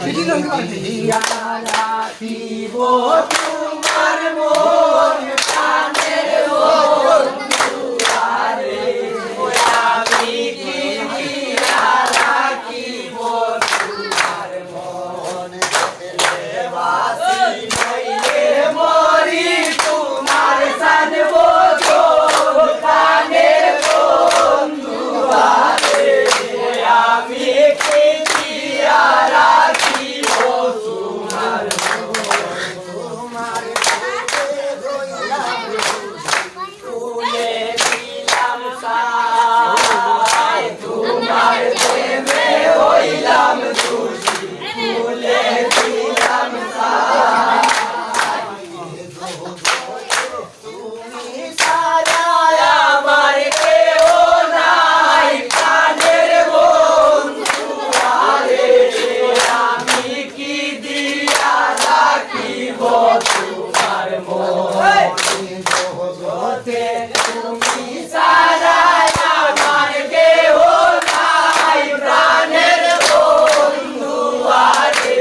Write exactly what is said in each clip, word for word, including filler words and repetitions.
দিয়া রাখিব তোমার মন প্রাণের বন্ধু, আরে আমি কি দিয়া রাখিব তোমার মন? বাঁচি নইলে মরি তোমার জানব প্রাণের বন্ধু, আরে আমি কি দিয়া রাখিব তোমার মন? তোমার প্রেমে রইলাম খুশি, তুলে দিলাম সাই, তোমার প্রেমে হইলাম খুশি, তুলে দিলাম সাই। তুমি ছাড়া আমার কেউ নাই, প্রাণের বন্ধু, আরে আমি কি দিয়া রাখিব তোমার মন? জগতে তুমি ছাড়া আমার কেউ নাই, প্রাণের বন্ধু, আরে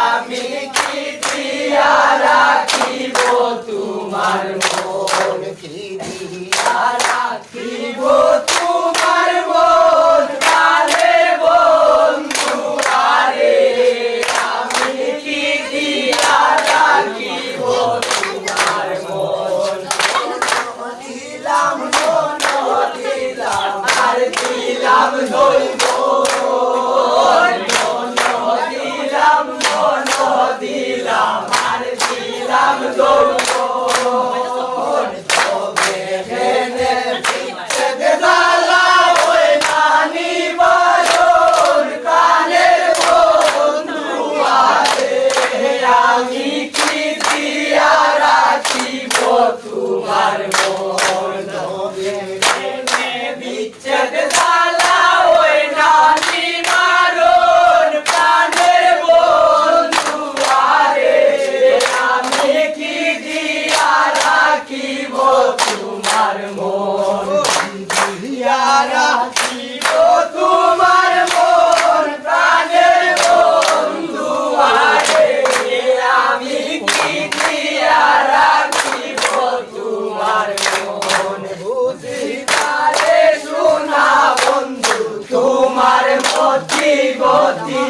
আমি কি দিয়া রাখিব তোমার মন? কি দিয়া রাখিব তোমার মন, প্রাণের বন্ধু, আরে আমি কি দিয়া রাখিব তোমার মন? দিলাম মন, দিলাম আর দিলাম দৈব, মন দিলাম, মন দিলাম আর দিলাম দৈব। তোমার মন, প্রাণের বন্ধু, আরে আমি কি দিয়া রাখিব তোমার মন? বুঝি না রে সোনা বন্ধু, তোমার মতি গতি,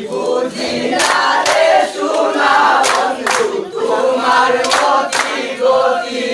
বুঝি না রে সোনা বন্ধু, তোমার মতি গতি।